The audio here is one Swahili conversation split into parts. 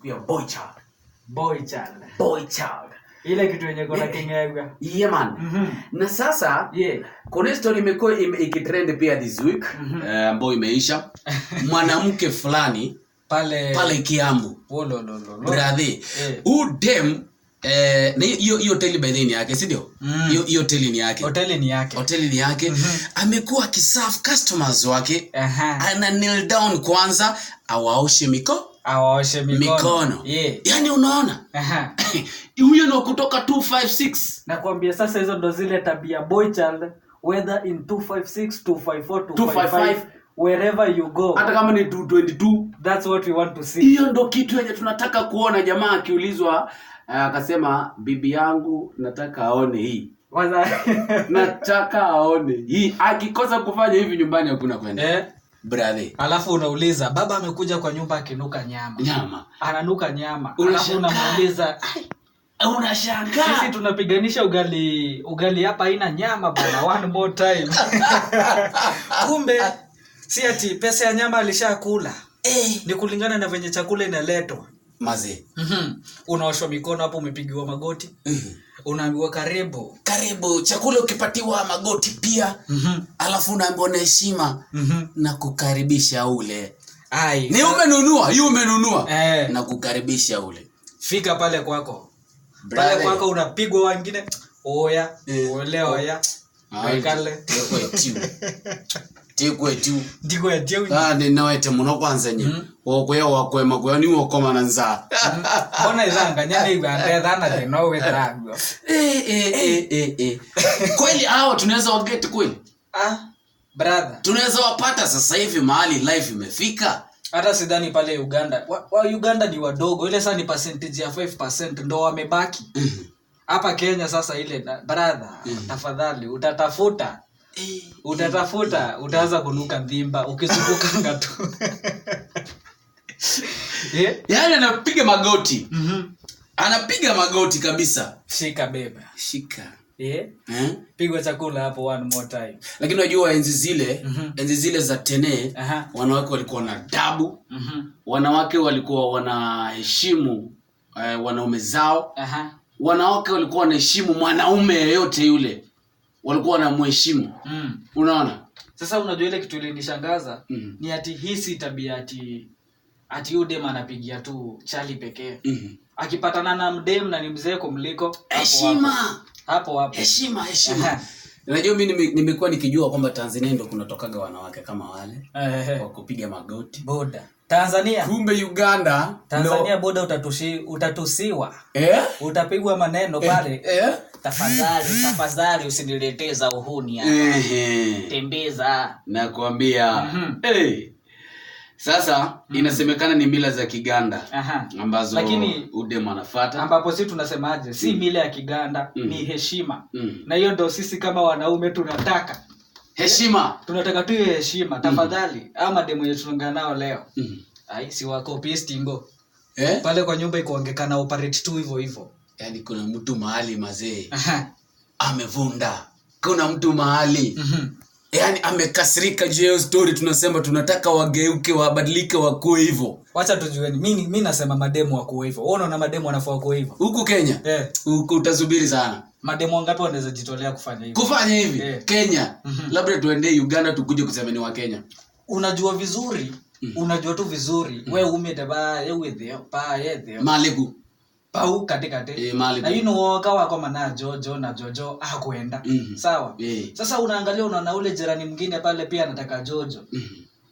Siku ya boy child. Boy child. Boy child. Ile kitu yenye kona king'egwa. Yeah, man. Na sasa kuna story imekuwa ikitrend pia this week, ambayo imeisha. Mwanamke fulani pale pale Kiambu. Wolololo. Brother, huu dem, na hiyo hiyo hoteli by the way ni yake, si ndio? Mm. Hiyo hiyo hoteli ni yake. Hoteli ni yake. Hoteli ni yake. Amekuwa akiserve customers wake. Ana kneel down kwanza awaoshe Awaoshe mikono. Mikono. Yaani unaona? Huyo ni wa kutoka 256. Nakwambia sasa hizo ndo zile tabia boy child, whether in 256, 254, 255, 255, wherever you go. Hata kama ni 222. That's what we want to see. Hiyo ndo kitu yenye tunataka kuona. Jamaa akiulizwa, akasema, "Bibi yangu nataka aone hii." Kwanza Nataka aone hii. Akikosa kufanya hivi, nyumbani hakuna kwenda. Brother. Alafu unauliza, baba amekuja kwa nyumba akinuka nyama. Nyama. Ananuka nyama. Alafu Unashangaa. unamuuliza, "Ai, Unashangaa. Sisi tunapiganisha ugali, ugali hapa haina nyama bana, one more time." Kumbe si ati pesa ya nyama alishakula. Ni kulingana na venye chakula inaletwa. Mazee. Unaoshwa mikono hapo, umepigiwa magoti. Unaambiwa karibu. Karibu chakula, ukipatiwa magoti pia. Alafu unaambiwa na heshima, na kukaribisha ule. Ai. Ni umenunua, hii umenunua. Na kukaribisha ule. Fika pale kwako. Brother. Pale kwako unapigwa wengine. Oya, ole oya. Ah, Wekale. tikwetu. Tikwetu. Ndiko ya jewi. Ah, ninawete muno kwanza nye. Wokuya wakwema kuya ni wokoma na nzaa. Mbona ithanga nyana igwa ndethana thina withagwo. Eh, eh, eh, eh, eh. Kweli hawa tunaweza waget kweli? Ah, brother. Tunaweza wapata sasa hivi mahali life imefika? Hata sidhani pale Uganda. Wa Uganda ni wadogo. Ile sasa ni percentage ya 5% ndo wamebaki. Hapa Kenya sasa ile brother, tafadhali utatafuta. Utatafuta, utaanza kunuka ndhimba ukizungukanga tu. Yaani anapiga magoti. Anapiga magoti kabisa. Shika beba. Shika. Eh? Pigwa chakula hapo one more time. Lakini unajua enzi zile za tene, wanawake walikuwa na adabu. Wanawake walikuwa wanaheshimu wanaume zao. Wanawake walikuwa wanaheshimu mwanaume yeyote yule, walikuwa wanamheshimu. Unaona? Sasa unajua ile kitu ilinishangaza ni ati hii si tabia ati huyu dem anapigia tu chali pekee. Akipatana na mdem na ni mzee kumliko, hapo Heshima. Hapo hapo. Heshima, heshima. Unajua mi nimekuwa nikijua kwamba Tanzania ndo kunatokaga wanawake kama wale wa kupiga magoti. Boda. Tanzania. Kumbe Uganda. Tanzania boda, utatusiwa. Eh? Utapigwa maneno pale. Eh? Tafadhali, tafadhali usiniletee za uhuni hapa. Tembeza. Nakwambia. Hey. Sasa inasemekana ni mila za Kiganda ambazo udem anafuata. Ambapo si tunasemaje, si mila ya Kiganda, ni heshima. Na hiyo ndo sisi kama wanaume tunataka. Heshima. Tunataka tu hiyo heshima, tafadhali. Ama demo yetu tunaongea nao leo. Ai, si wako pistingo. Eh? Pale kwa nyumba ikuongekana operate tu hivyo hivyo. Yaani kuna mtu mahali, mazee, amevunda. Kuna mtu mahali, yaani amekasirika juu ya hiyo story. Tunasema tunataka wageuke, wabadilike, wakuwe hivyo. Wacha tujueni. Mi nasema mademu wakuwe hivyo. Wewe unaona mademu wanafaa wakuwe hivyo? Huku Kenya, huku utasubiri sana. Mademu wangapi wanaweza jitolea kufanya hivyo? Kufanya hivi? Kenya? Labda tuende Uganda tukuje kusema ni wa Kenya. Unajua vizuri, unajua tu vizuri. We umete ba ye pa ye Maliku. Pau katikati. Maliku. Na you woka wako mana jojo na jojo hakuenda. Sawa? Sasa unaangalia, unaona ule jirani mwingine pale pia anataka jojo.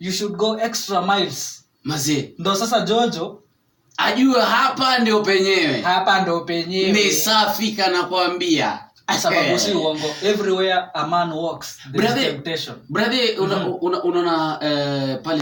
You should go extra miles. Mazee. Ndo sasa jojo ajue hapa ndio penyewe. Hapa ndo penyewe. Ni safi kanakwambia. Kwa sababu si uongo, everywhere a man walks there is Brother, temptation. Brother, unaona pale